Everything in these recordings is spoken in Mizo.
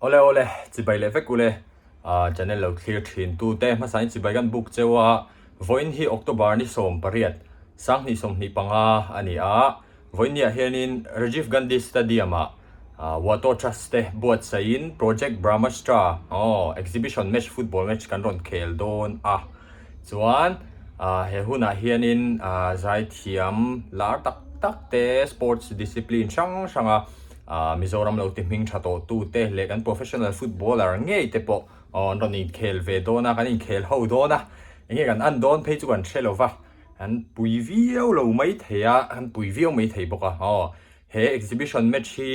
Awle awle, chibai leh vek ule, channel lo thlir thin tu te hmasa in chibai kan buk cheu a, vawiin hi October ni 18, 2025 a ni a, vawiin ni ah hianin Rajiv Gandhi Stadium ah Wato Trust te buatsaihin Project Brahmastra exhibition match football match kan rawn khel dawn a, chuan he hunah hianin zaithiam lar tak tak te sports discipline hrang hranga Mizoram lo ti hming tha tawh tu te leh kan professional footballer ngei te pawh an rawn inkhel ve dawn a, kan inkhel ho dawn a, enge kan an dawn phei chu kan hre lo va, an pui viau lo mai thei a, an pui viau mai thei bawk a, aw he exhibition match hi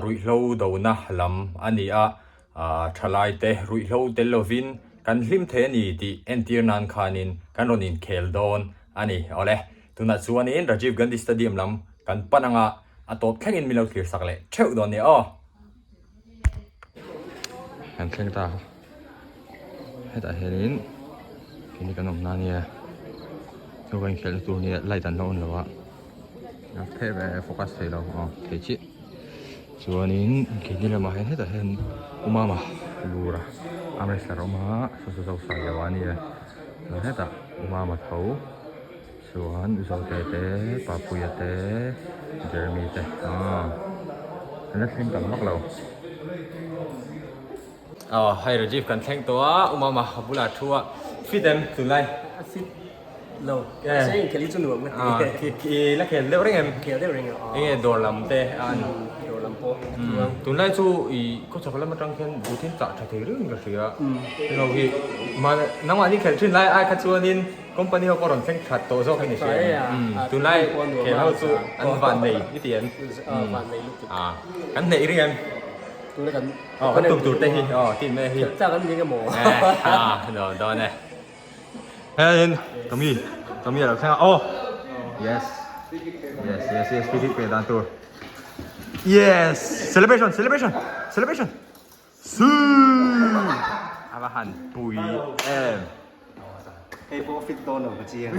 ruihhlo dona lam a ni a, thalai te ruihhlo tel lovin kan hlim thei a ni tih entir nan khanin kan rawn inkhel dawn a ni, awle tunah chuanin Rajiv Gandhi Stadium lam kan pan anga a tawp thlengin min lo thlir sak leh theuh dawn nia aw. Kan thleng ta hetah hianin keini kan awmna ania chu kan inkhelhna tur ania light an la on lo a a phe ve focus thei lo aw thei chiah chuanin keini lamah hian hetah hian u mama lura arm wrestler a awm a saw saw saw lo ania chuan hetah u mama tho. Chuan Zote te, Papuia te, Jeremy te aw an la thleng tam vak lo. Aw hei Rajiv kan thleng tawh a, u mama a bulah thu a, fit em tunlai? A fit lo, mahse inkhel hi chu nuam ka ti. I la khel deuh reng em? Khel deuh reng em aw. Enge dawr lam te a an? Dawr lam pawh a tluang. Tunlai chu i khawchhak lam atang khian butin chah tha thei reng in ka hria. Heng ho hi nangmah ni khelh thin lai ai kha chuanin Company ho pawh rawn thleng that tawh zawk hi ni hria em? Tunlai khel ho chu an van nei i ti em? Kan hneih ring em? Aw kan tum tur te hi aw team e hi. A dawn dawn e. Hei Tommy Tommy a lo thleng a aw yes yes yes yes free kick pe dan tur yes celebration celebration celebration. Suuh! A va han pui em. Hei pawh fit dawn lo ka chiang.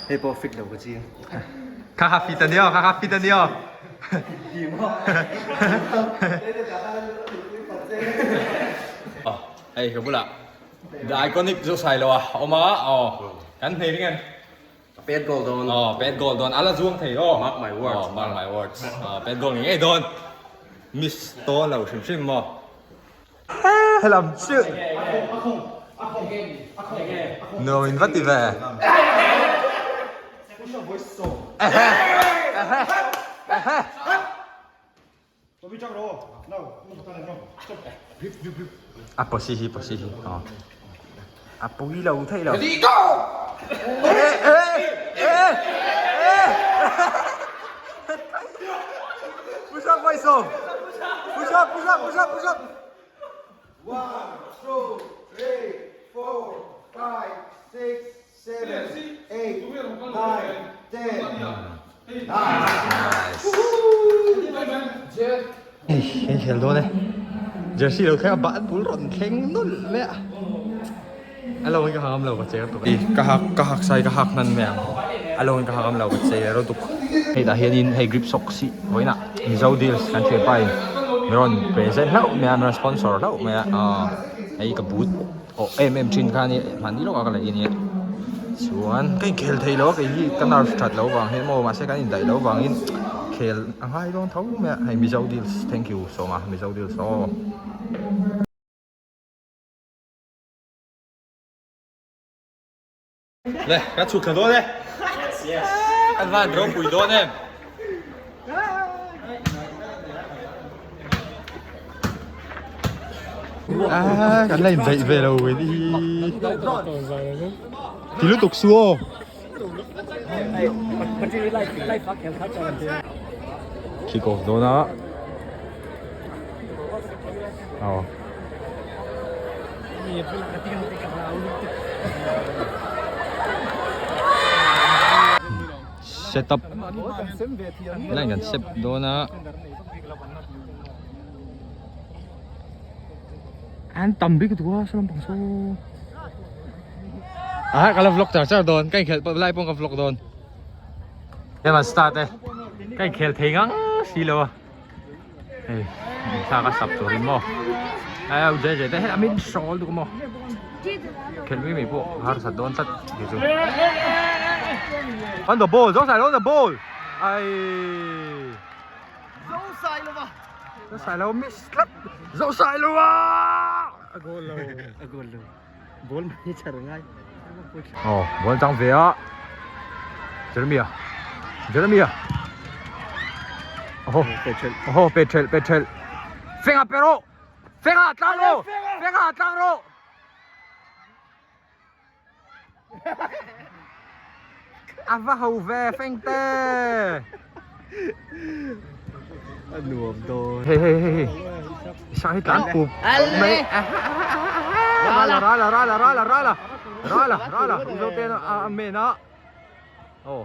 Hei pawh fit lo ka chiang. Kha kha fit a ni aw, kha kha fit a ni aw. Hei ka bulah The Iconic chu sai lo a awm a aw kan hnei ring em. Pet goal dawn. Aw pet goal dawn ala zuang thei aw. Mark my words. Aw mark my words. Aw pet goal ngei ngei dawn. Miss dawn lo hrim hrim maw. Helam chu. Nuam in va ti ve. Ehe ehe ehe. A pawsi hi pawsi hi aw a pui lo theih lo Push up voice Push up push up push up push up 1 2 3 4 5 6 7 8 9 10 Hei kan khel dawn e jersey lo thleng a ban bul rawn thleng nawlh mai a a lo in ka hak lo ka cher tuk ka hak ka hak sai ka hak hman mai ang a lo in ka hak lo ka cher tuk hei tah hianin hei grip socks hi vawiinah mizo deals kan thian pa in min rawn present hlauh mai a min rawn sponsor hlauh mai a hei ka boot Aw em em thin kha ania hmanni lawkah ka lei ania chuan ka inkhel thei lo a kei hi ka nerve that loh vang hian maw mahse kan indaih loh vangin khel a ngai dawn tho mai a hei Mizo deals thank you sawma Mizo deals aw. Le ka chhuk thla dawn e an van ropui dawn em. Ah, kan la inbeih ve lo ve ni hi. Ti lutuk su aw. Kick off dawn a. Aw. Set up line kan sep dawn a an tam bik duh a saw lampang saw ah ka la vlog char char dawn ka inkhelh lai pawh ka vlog dawn hei an start e ka inkhelh thei ngang si lo a. Hei Thla ka sap turin maw ai u JJ te hei a min hrawl duh maw khelh mai mai pawh harsat dawn tlat ti chu on the ball zo sai lo on the ball ai Zo sai lo va zo sai lo miss tlat zo sai lo a a goal lo a goal lo ball mai char ngai Oh, ball chang ve a. Jeremia. Jeremia. Oh, oh, pe thel, pe thel. Fenga pero. Fenga tlang ro. Fenga tlang ro. Ava ho ve feng te. A nuam dawn. Hei hei hei hei. Sang hi tlan pup mai. Rala rala rala rala rala. Rala rala. Uzo te a men a. Oh.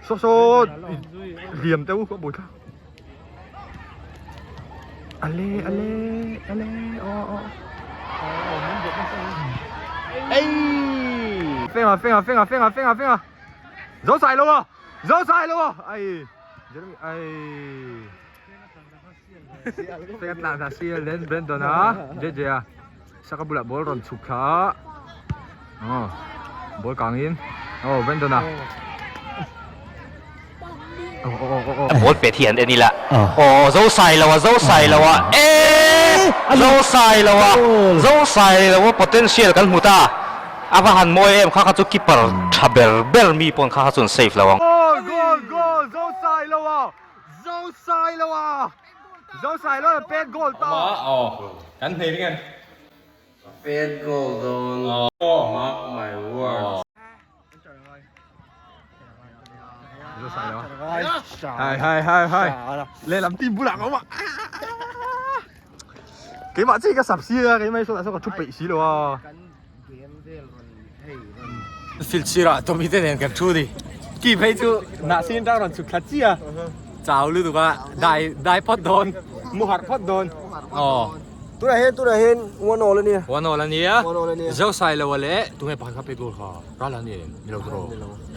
So so liam te u ka bui tha. Ale ale ale oh oh. Ei. Fenga fenga fenga fenga fenga fenga. Zo sai lo a. Zo sai lo a. Ai. Jeremy ai. Fenga tlan ta sial den Brandon a. JJ a. Saka bulah ball rawn chhuk thla a. Oh. Ball kangin. Oh Brandon a. Oh oh oh oh. Ball pet hi an en ila. Aw zo sai lo a zo sai lo a e zo sai lo a zo sai lo a potential kan hmu ta. A va han mawi em kha kha chu keeper tha ber ber mi pawn kha kha chu an save lo ang. Goal goal goal zo sai lo a zo sai lo a zo sai lo a pet goal ta. Aw kan hnei ring an. Pet goal dawn. Oh my word. Zo sai lo. Hai hai hai hai. Lehlam team bulah ka awm a. Keimah chi ka sap si a keimah hi sawtah saw ka thu peih si lo a. Field sirah Tommy te nen kan thu ni. Ki phei chu nah sin tang rawn chhuk thla chi a. Chau lutuk a dai dai phawt dawn mu harh phawt dawn. Aw. Tunah hian tunah hian one all a nia. One all a nia. One all a nia. Zo sai lo a leh tunge pakhat kha pet goal kha ral a ni em ni lo tawh.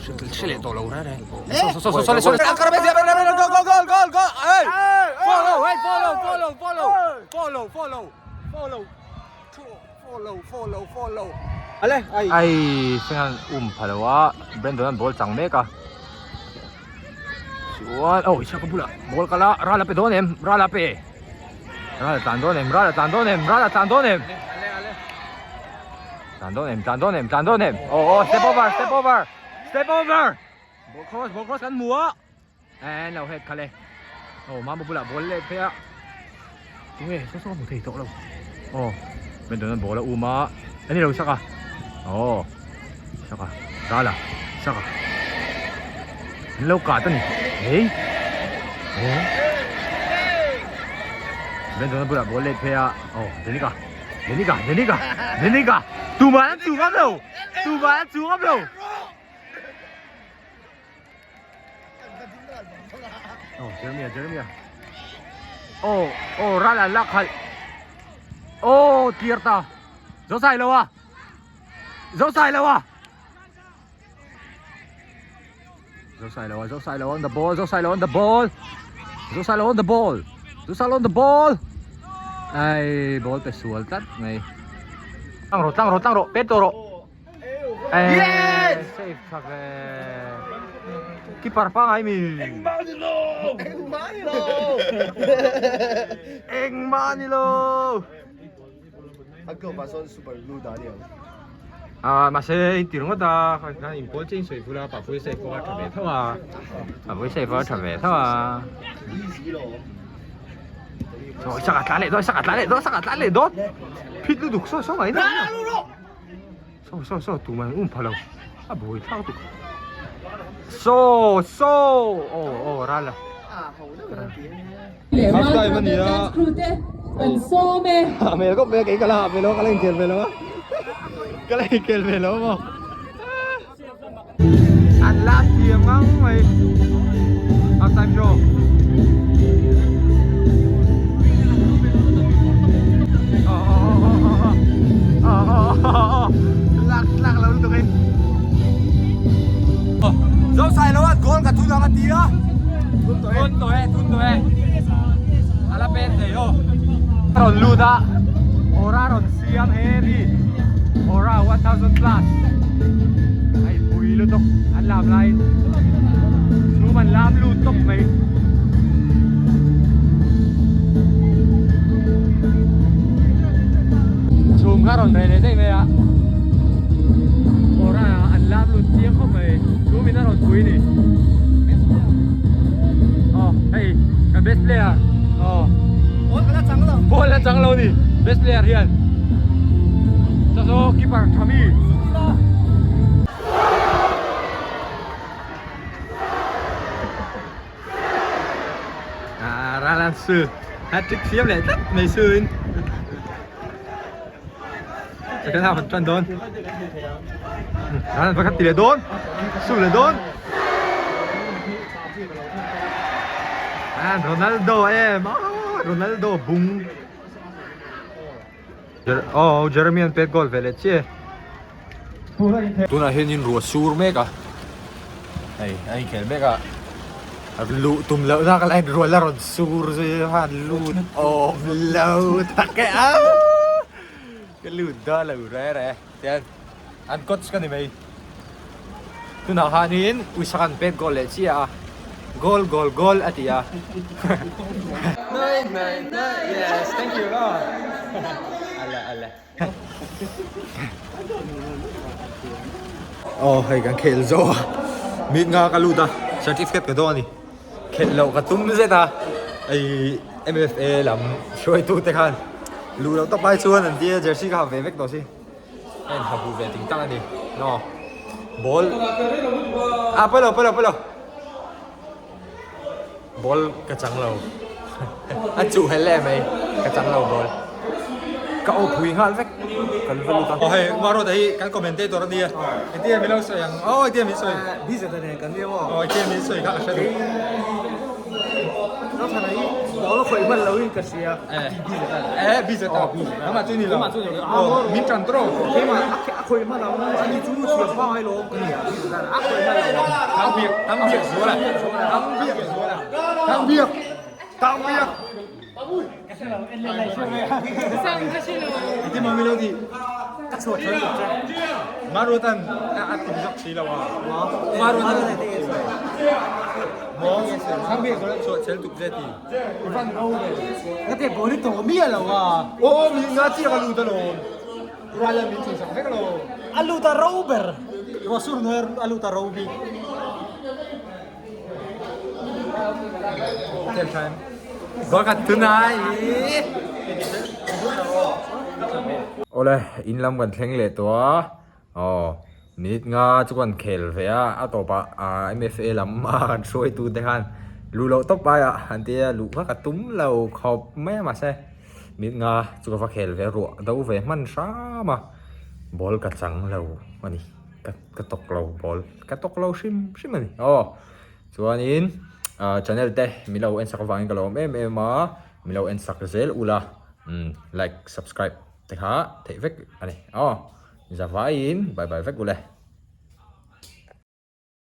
Hre leh tawh lo reng reng. So so so so so. Go go go go go. Hey! Follow hey follow follow follow follow follow follow follow follow follow. Ale ai. Ai Fengan um pha lo a Brandon an ball chang mek a. Chuan oh Isaka bulah ball kal a ral a pe dawn em ral a pe. Ral a tlan dawn em ral a tlan dawn em ral a tlan dawn em. Tlan dawn em tlan dawn em tlan dawn em. Oh oh step over step over step over. Ball cross ball cross kan hmu a. An lo het khalh e. Aw mama bulah ball let phei a. Tunge saw saw hmu thei tawh lo. Aw Brandon an ball a um a. Ani lo sak a. Aw sak a. Ral a. Sak a. An lo kat a ni. Hei. Aw. Brandon a bulah ball let phei a. Aw Denika. Denika Denika Denika. Tumah an chu ngam lo. Tumah an chu ngam lo. Oh, Jeremiah, Jeremiah. Oh, oh, ral an lak khalh. Oh, clear ta. Zo sai lo a. Zo sai lo a. Zo sai lo a, zo sai lo on the ball, zo sai lo on the ball. Zo sai lo on the ball. Zo sai lo on the ball. Ai, ball pe sual tlat mai. Tlang ro, tlang ro, tlang ro, pet tawh rawh. Yes! Save thak ve. Keeper pangai mi. Engmah ni lo. Engmah ni lo. Engmah ni lo. A goal pa sawn super lu dah ni ang. Ah, mahse in tir ngawt a, khan in pawl che in sawi vul a, pa pui save pawh a tha ve tho a. Pa pui save pawh a tha ve tho a. Easy lo. Sawi saka tlan leh dawn, saka tlan leh dawn, saka tlan leh dawn. Phit lutuk saw saw mai na. Saw saw saw tumah an um pha lo a buai thlak tuk saw saw aw aw ral a Half time a ni a a hmel khawp mai a kei ka la hah ve lo a ka la inkhel ve lo a ka la inkhel ve lo a maw an la thiam ngang mai half time show lak lak lo lutuk e zo sai lo a goal ka thun ang a ti a thun tawh e thun tawh e. pet thei aw. A rawn lut a, aura rawn siam heavy, aura 1000 plus. Hei pui lutuk an lam laiin chhum an lam lut tawp mai. Chhum kha rawn reh leh daih mai a, aura an lam lut chiang khawp mai, chhum in a rawn pui ni. Aw hei kan best player aw Ball ka la chang lo. Ball la chang lo ni best player hian saw saw keeper tha mi. Ah Ralan su hat trick siam leh tlat mai su in. Second half an tan dawn. Ralan pakhat ti leh dawn. Su leh dawn. Ah Ronaldo em. Ah Ronaldo bung. Oh Jeremy an pet goal ve leh chiah e. Tunah hianin ruah sur mek a, hei a inkhel mek a, luh tum loh nak lai ruah la rawn sur zui a han lut awm lo tak e a, ka lut dawn lo re re tian an coach ka ni mai. Tunah hianin uisak an pet goal leh chiah a, goal goal goal a ti a. Yes thank you ala ala. Aw hei kan khel zo a mit nga ka lut a certificate ka dawn a ni khelh loh ka tum zet a hei M_F_A lam hruaitu te khan luh loh tawp ai chuan an tia jersey ka ha ve vek tawh si a in ha bu ve ting tak a ni maw ball ah pawilo pawilo pawilo ball ka chang lo a chuh hel em mai ka chang lo ball ka aw phui nghal vek kan va lut a aw hei Maruata hi kan commentator a nia engtin nge min lo sawi ang aw engtin nge min sawi Busy ta nen kan nia maw aw engtin nge min sawi kha ka hre duh Zothana hi ball a khawih hman lo in ka hria eh busy ta nangmah chu ni lo aw min tan tawh keimah a khawih hman ang ani chu thiam pangai lawm ka nia busy ta a khawih hman lo ang Thang biak thang biak zual a thang biak zual a thang biak thang biak Iti mami lo di ka chhuat thar tuk che Maruatan a tum zak si lo a Maruatan mo thang biak zual a chhuat chel tuk che ti Ka te ball hi tawh miah lo a. Aw mi nga chiah ka lut alawm. Rual min chhuhsak vek lo. A lut a ro ber. Ruahsur hnuai a lut a ro bik. Tel time. Goal khat tunai. Awle in lam kan thleng leh tawh a. Aw minute nga chu kan khel ve a a tawpah ah M_F_A lam a kan hruaitu te khan luh loh tawp aiah an tia luh kha ka tum lo khawp mai a mahse minute nga chu ka va khel ve ruah do ve hman hram a ball ka chang lo a ni ka ka tawk lo ball ka tawk lo hrim hrim a ni aw chuanin ah channel te min lo en sak avangin ka lo awm em em a min lo en sak zel ula umm like subscribe te kha theih vek a ni aw. Zavaiin bye bye vek ule.